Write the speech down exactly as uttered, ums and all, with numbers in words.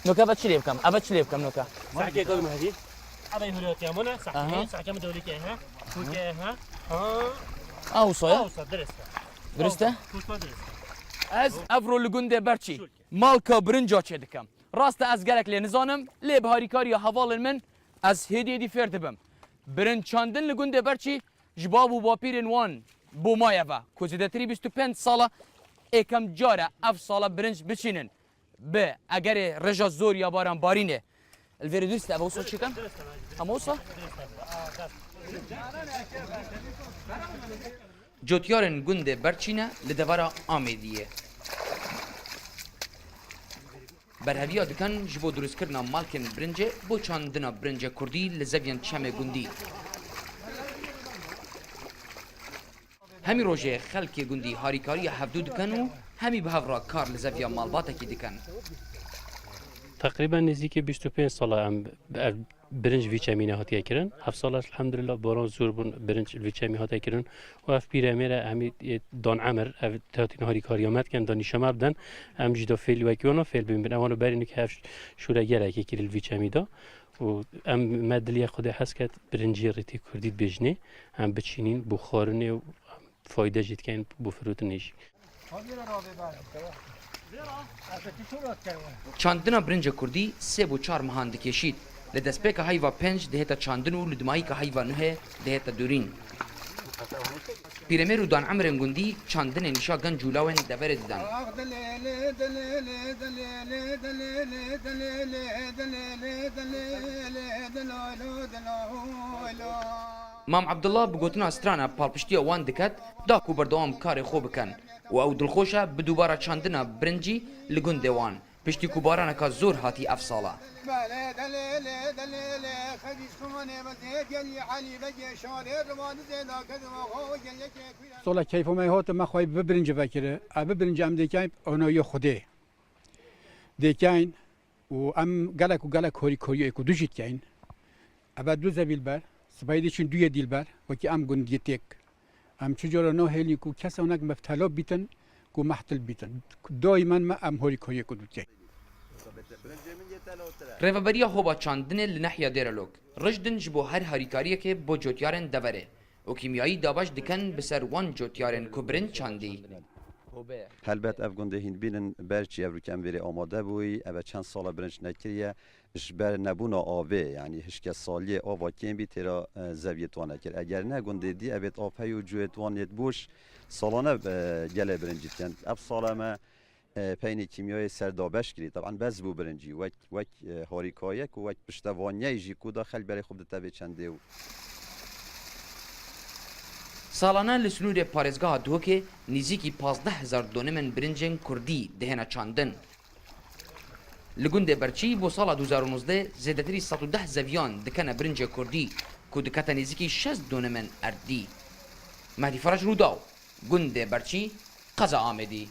Noka eve çi lê bikim? Eve çi lê bikim noka? Sahke koy mehdi. Eve huriyet yamana, sahke, Aha. sahke mi dewli ke ha. Kuke ha. Ha. A wisa ya? Awsa, dirist. Dirist e? Kuke dirist. Ez evro li gundê Berçî malka birinca çêdikim. Rast e ez gelek lê nizanim, lê bi harîkariya hevalên min ez hêdî hêdî fêr dibim. Birinc çandin li gundê Berçî ji bav û bapîrên wan bo maye ve, ku zêdetirî bîst û pênc sala êkem car e ev sala birinc biçînin. Bi egerê reja zor ya baranbarînê. Li vêrê dirist e, ev wisa çikin? Em wisa? Cotyarên gundê Berçî ne li devera Amêdiyê. Berheviya dikin ji bo durustkirina malkên birincê bo çandina birincê kurdî li zeviyên çemê gundî. Hemî rojê xelkê gundî harîkariya hevdû dikin û hemî bi hev re kar li zeviya malbatekî dikin. Teqrîben nêzîkî bîst û pênc sala em ev birinc vî çemî nehatiye kirin. Ev sala elhamdulillah boran zor bûn, birinc li vî çemî hate kirin. Û ev pîremêre hemî, e, dan emir, ev tehatin harîkariya me dikin, da nîşe me bidin. Em jî da fêl wekî wana fêl bibin. Ewan û berî nûk hev şûregerekê kirî li vî çemî da. Û em me dilê Xwedê hez ket, birinciyê rêtê kurdî dibêjinê, em biçînîn, bixwarinê û em fayde jî dikeyn bo firotinê jî. Çandina birinca kurdî sê bo çar mehan dikêşît. Li destpêka heyva pênc dihête çandin û li dimayîka heyva nuhê dihête dorîn. Pîremêr û dan emrên gundî çandinê nîşa genc û lawên deverê didin. Mam Abdullah bi gotina strana palpiştiya wan diket, da ku berdewam karê xwe bikin û ew dilxweş e bi dubara çandina birincî li gundê wan. Piştî ku baraneka zor hatî ev sala. Sola keyfo me hate me xwey bi birinci vekiri. Ev bi birinci em dêkeyn onayê Xwedê. Dêkeyn û em gelek û gelek horî koriyê ku du jî dikeyn. Eve du zevî li ber, sibahî dê çin duyê dî li ber, wekî em gundiyê têk. Em çi cara nahêlîn ku kesanek mevtela bîtin, ku mehtil bîtin. Daîmen me em horî koriyê ku dûtê. Rêveberiya Hoba Çandinê li nehiya Dêrelok rijdin ji bo her harîkariyekê bo cotyarên deverê û kîmyayî dabeş dikin bi ser wan cotyarên ku birinc çandî. Helbet ev gundê hîn bînin, ber çi ev rûkem vêrê amade bûyî, eve çend sala birinc nekiriye. Ji ber nebûna avê, yanî hişkesaliyê ava kêm bî, têra, e, zeviyê wan nekir. Eger ne gundê dî, evêt av hey û cuyêt wan yêt boş, salane, e, gelê birincî dikin. Ev sala me, e, peynî kîmyayê ser dabeş kirî. Teban bez bû birincî. Wek, wek, e, harîkayek û wek piştevaniyey jî ku da xelk berê xwe bidite vê çendê û. Salane li sinûrê parêzgeha Duhokê nîzîkî pazdeh hezar donimên birincên kurdî dihêne çandin. Li gundê Berçî bo sala du hezar û nozdeh zêdetirî sed û deh zeviyan dikene birincê kurdî ku dikete nêzîkî şêst donimên erdî. Mehdî Feraj, Rûdaw, gundê Berçî, qeza Amêdî.